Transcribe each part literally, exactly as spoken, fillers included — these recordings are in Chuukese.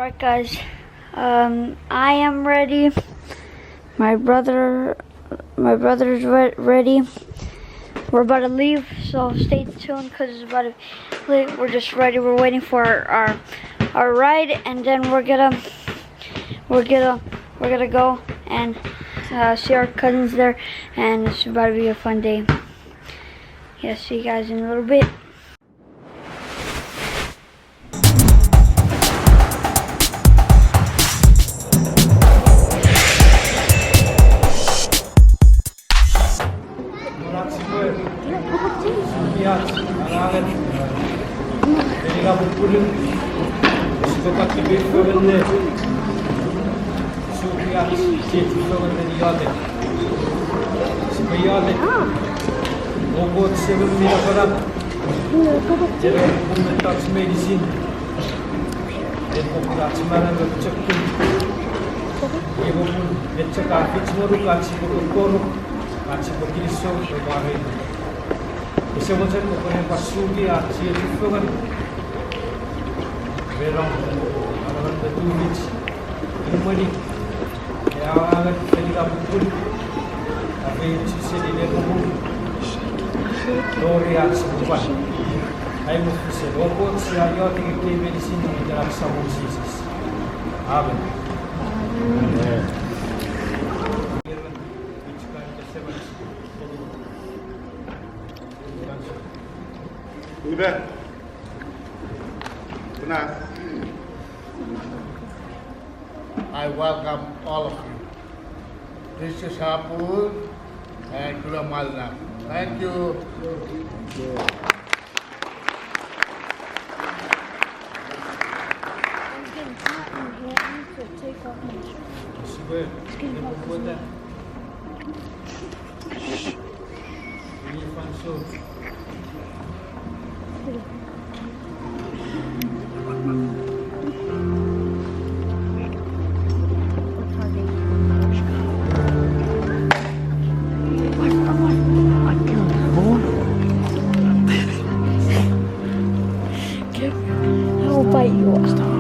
All right, guys. Um, I am ready. My brother, my brother's re- ready. We're about to leave, so stay tuned 'cause it's about to leave. We're just ready. We're waiting for our, our, our ride, and then we're gonna, we're gonna, we're gonna go and uh, see our cousins there, and it's about to be a fun day. Yeah, see you guys in a little bit. Suki ach chiechi fengen ren iotek. Sipwe iotek. O Kot Semem mi napanap, ren om mettoch meinisin, ren popun ach manau me pochokun. Epwe pun met chok a fich ngonuk ach sipwe kokkoruk, ach sipwe kinisou, epwe pwan rei. Ese mochen kopwe ne pwan suki ach chiechi fengen ren om anongonong me tufich. Imweni, e angangen fengen apupun, a feioch seni nepoputan, tori ach sipwe pwan aimufesen. O Kot, sia iotek ekkei meinisin iten ach Samon Jises. Amen. Amen. Amen. Kuna. I welcome all of you. This is Apul and Guatemala. Thank you. I'll bite you off.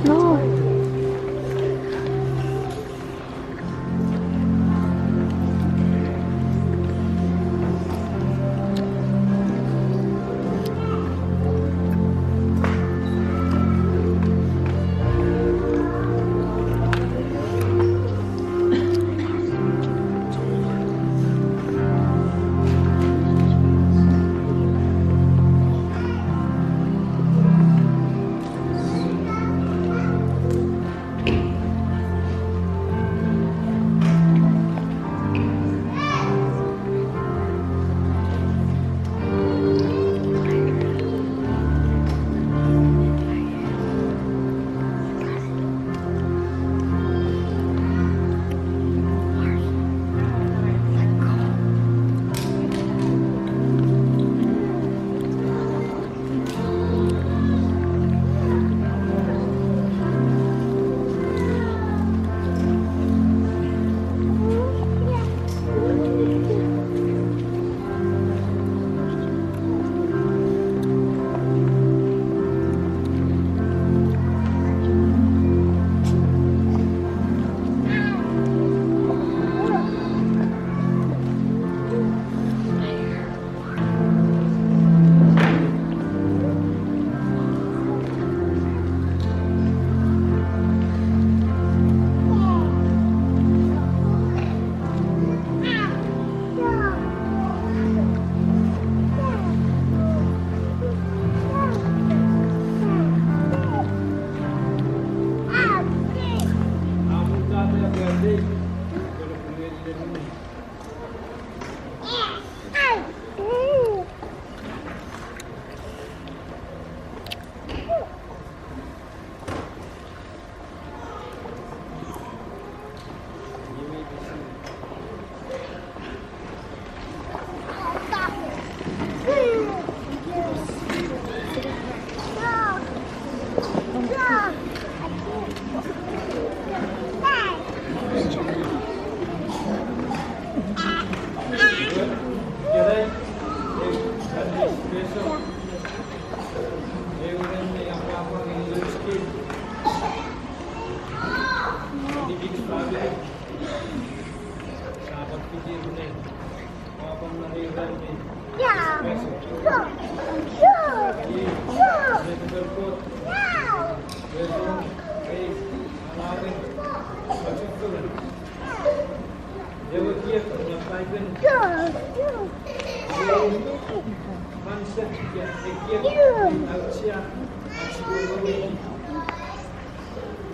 No.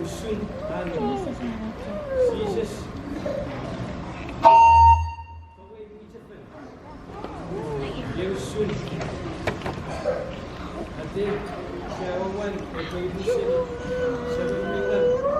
Usun an Jises. Iei usun. Ate, sia wawan, epwe ipusen, seven million.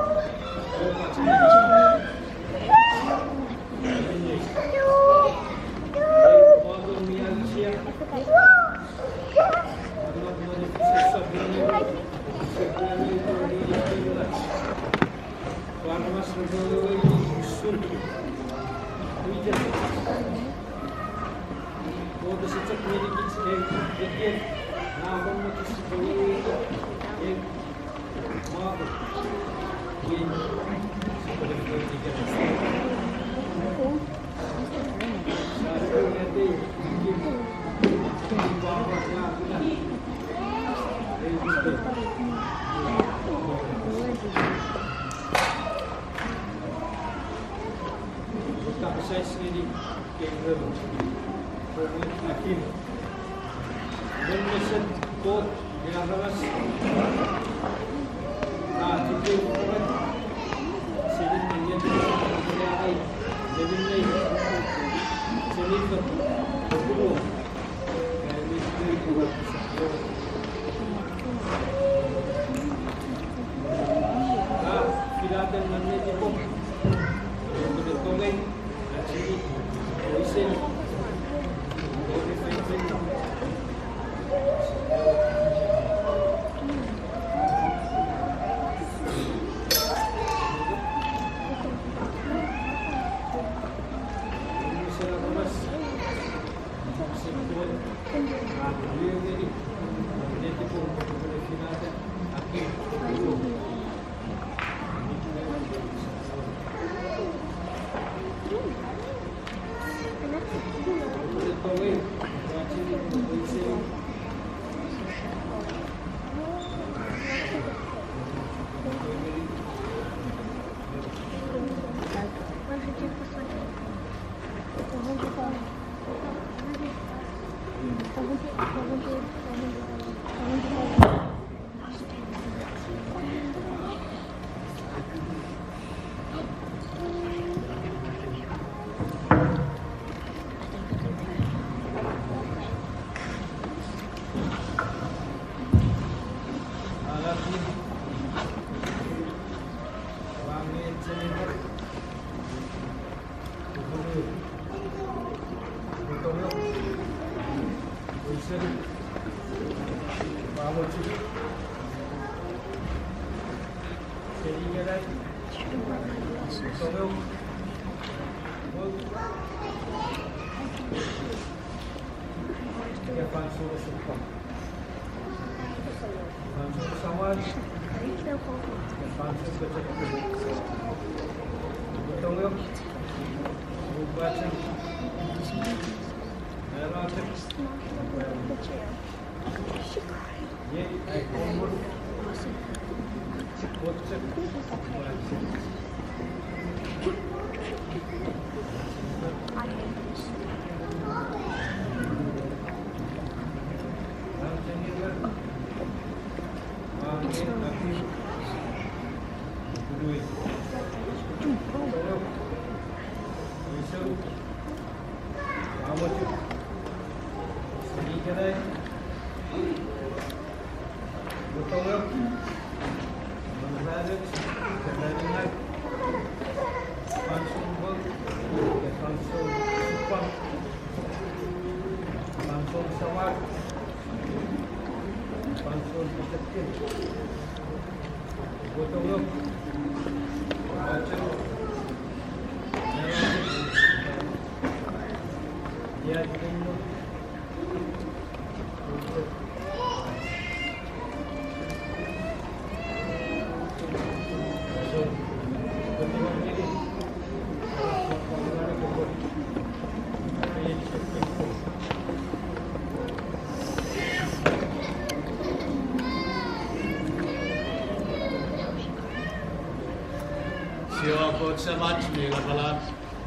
Sia Kot Semach mi lapalap,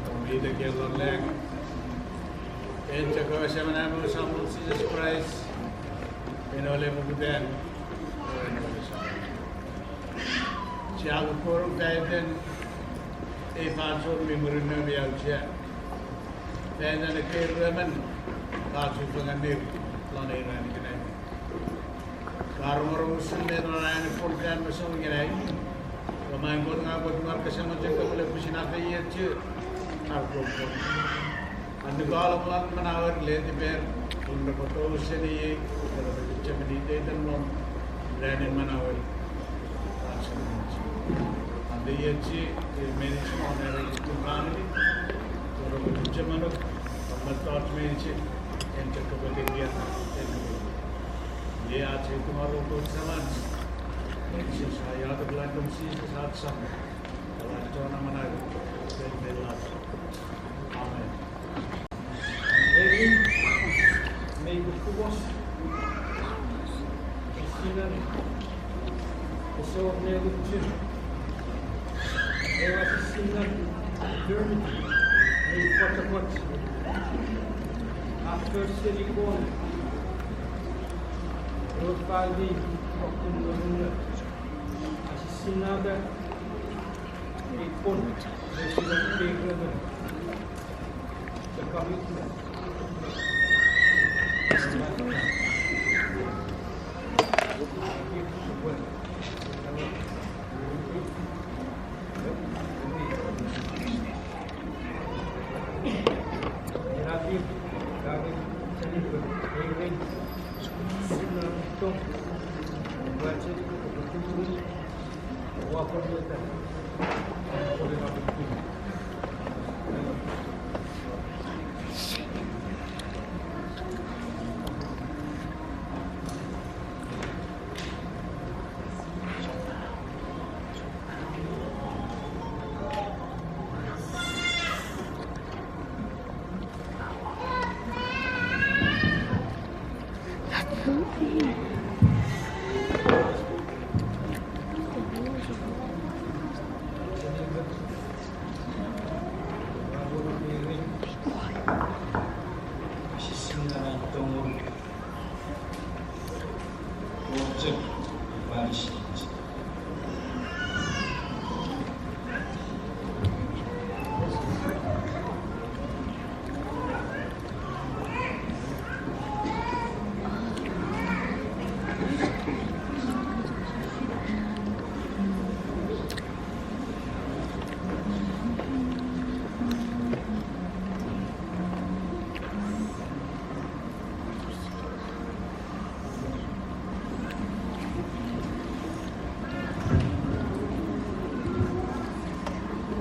o mi tekia lon lang. En chok ewe Semen am ewe Samon Jises Kraist, en ole poputan, o en ole Samon. Sia kokkoruk fan iten ei fansoun mi murinno mi auchea. Fan iten ekkei ruemon ka chufengen ir lon ei ran ikenai. Ka rongorong usun met non an epwe kan mesom ikenai. Ka main Kot, ngang Kot ngar kesemochek, kopwele pwisin afeiochu ar kokko. An nuku lon manauer, letiper, pun repwe tou seni ei, repwe chechemeni iteiten lon ranin manauer. An feiochu ir meinisin non ewe kukkun famini, repwe chechemeni, pwan mettoch meinisin, en chok kopwe tekia, en iei ach ei tungor, Kot Semach, meinisin sia iotek lon itom Jises ach Samon, ewe ach Chon Amanau, ren me lach. Amen. Ei mei kukkukos, esinan, ese wor ne luchun. Ewe esinan Germany, mei pwotopwot. After seni kon, ewe famini, fokkun nonno. Asisinata, ei pwon, esinan kei ruemon.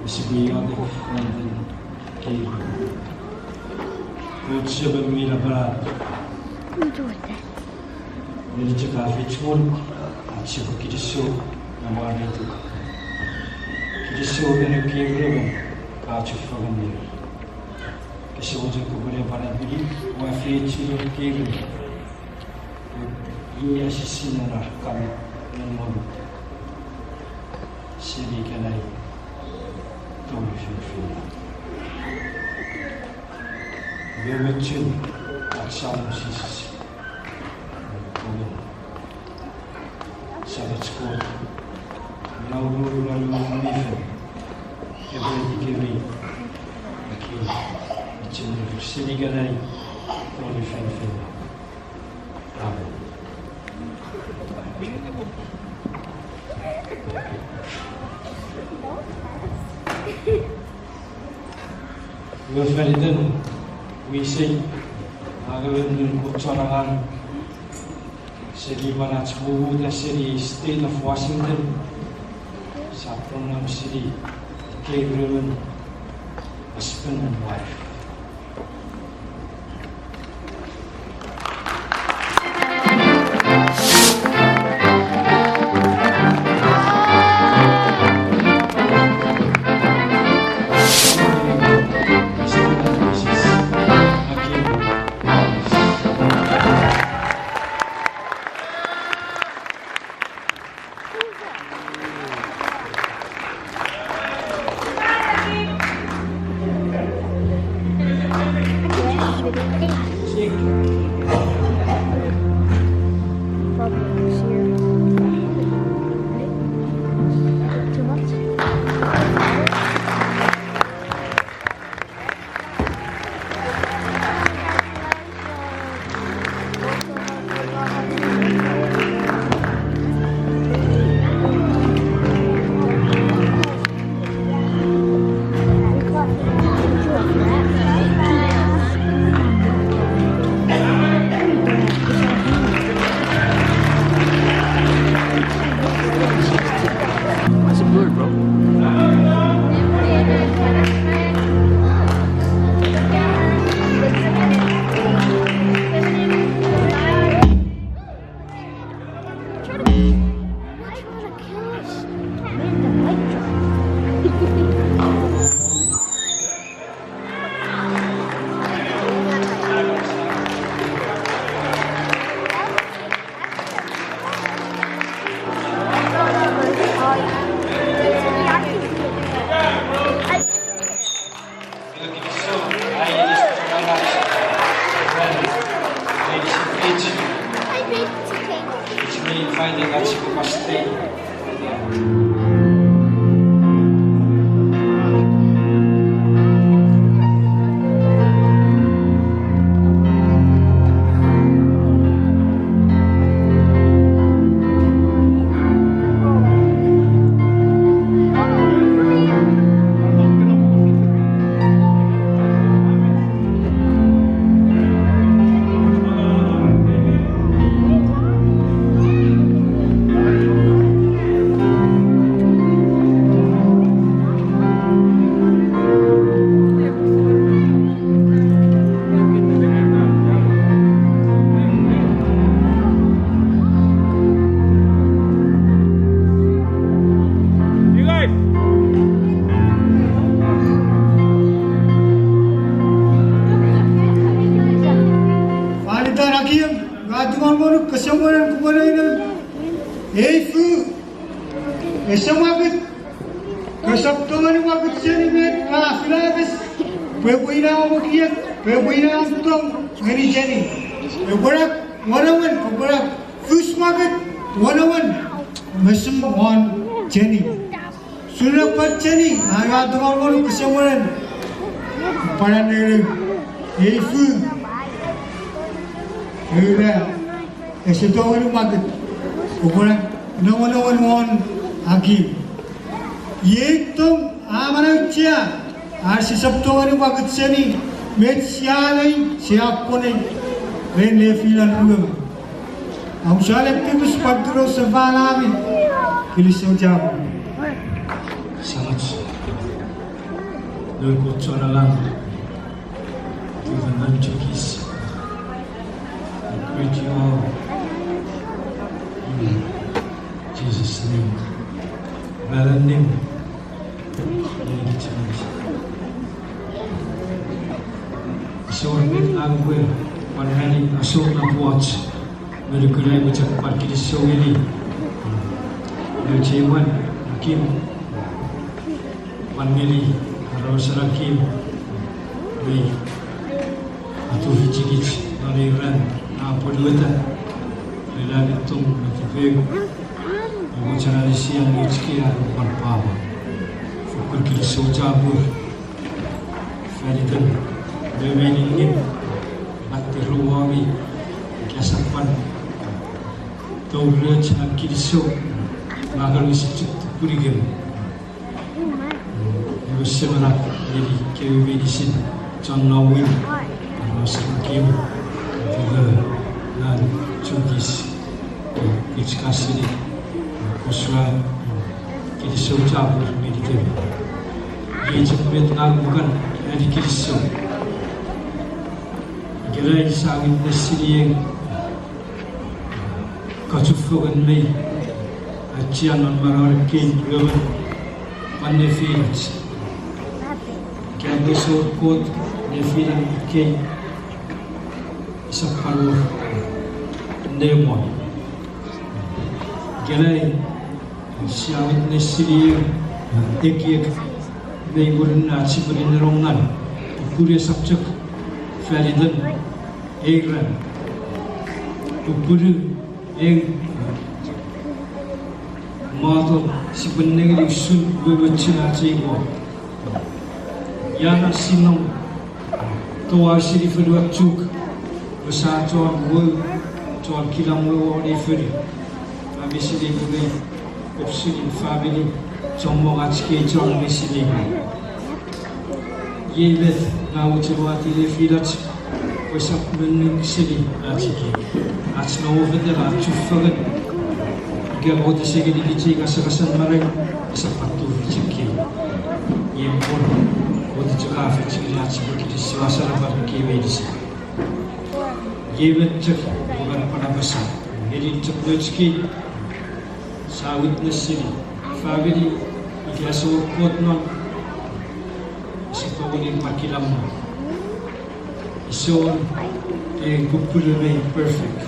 Sipwe iotek fan iten kei. Kot Semach mi Lapalap, nge chok a fich won, ach sipwe kinisou ne mwareituk. Kinisou ngeni kei ruemon ka chufengen. Kose mochen kopwe ne pwan apini, ua feiochuni kei ruemon. Iei esisinen ar kan non monut. Seni ikenai tori feinfeino. Iwe mochen ach Samon Jises. Amen. Samach Kot, mi aurour non Ngun mi Fel, epwe etikemi, aki, ichen seni ikenai tori feinfeino. Amen. Iwe fan iten wisei, angangen noun Kot chon angang, seni pwan ach mumuta seni State of Washington, sia pwan nom seni kei ruemon husband and wife. Why is it blurred, bro? Ua tungor ngonuk kose mwo ren kopwe ne, ei fuu ese mwakut. Kosap tongeni mwakut seni met ka fina ekis, pwe epwe ina om ekiek, pwe epwe ina om tong ngeni Jenny. Epwe rak won ewe, epwe rak fus mwakut won ewe, mesum won Jenny. Suna pwan Jenny, a ua tungor ngonuk kose mwo ren, pwan anene, ei fuu ina ese tongeni mwakut, epwe rak nongonongen won Akim. Iei tong a manauchea, a sisap tongeni mwakut seni met sia lei, sia pwonei ren nefinan ruemon. Am sia lepikus pwan tuno sefan ami, kilisou chapur. Samach, Lord God chon angang, we give an unto kiss. I greet you all in Jesus' name. Ua allim ngeni kich meinisin. Ese wor met ngang upwe pwan ani asor na pwach, me nukun ai upwe chok pwan kinisou ngeni nouch ei mwan, Akim, pwan ngeni aramasen Akim, me a tufichikich non ei ran a pwonueta, me la mi tong me tipeu, me mochen anisi an nouch kei ar pwan pwapwa. Fokkun kinisou chapur fan iten me meiningin, atte ruomi, ika esap pwan toureoch an kinisou, nge kan wesen chok tupunikem. Ewe semenap ngeni kewe meinisin chon nom win, aramasen Akim, tuke nan chukis, kich kasini, kosua, kinisou chapur ngeni kemi. Iei chok met ngang upwe kan ani kinisou. Ikenai sia witness-ini ei kachufengen mei auchea non manauan kei ruemon, pwan nefinach. Ika ese wor Kot nefinan kei, esap pwan wor nemon. Ikenai sia witness-ini ei ekiek mei murinno ach sipwe nenong non, pupunu esap chok fan iten ei ran, pupunu ei model sipwe nengeni usun wewen chok ach ei Kot. Ia na sinong toau seni fonuach Chuuk, me sa chon wou, chon kinamwe won ei fonu. A mi sinei pwe mei pop seni famini, chommong ach kei chon mi sinei pwe iei met ngang mochen wata nefinach, pwe esap nennuk seni ach kei, ach nonnom fetan, ach chufengen. Ika Kot ese ngenikich ei kasangasan manau, esap pwan tufichin kei. Iei pwon Kot chok a fich ngeni ach sipwe kinisou, asarama kei meinisin. Iei met chok upwe kan pwan apasa ngeni chok nouch kei, sia witness-ini famini, ika ese wor Kot non, ese tongeni pwan kinamwe. Ese wor ei pupunu mei perfect.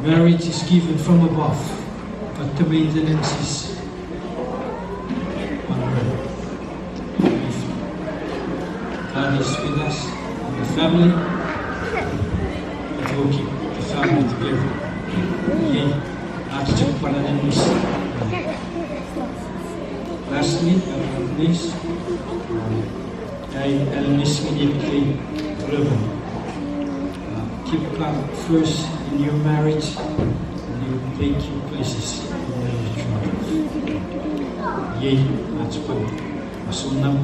Marriage is given from above, but the maintenance is on earth. If God is with us in the family, it will keep the family together. Iei ach chok pwan aninis. Lastly, but not least, ai aninis ngeni ekkei ruemon. Uh, keep God first in your marriage, and He will take you places you never dreamed of. Iei ach pwan asonam,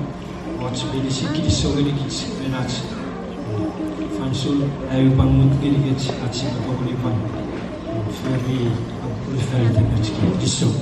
och meinisin kinisou ngenikich ren ach fansoun, ai pwan mut ngenikich ach sipwe tongeni pwan fori apupunu fan iten ach kei. Kinisou.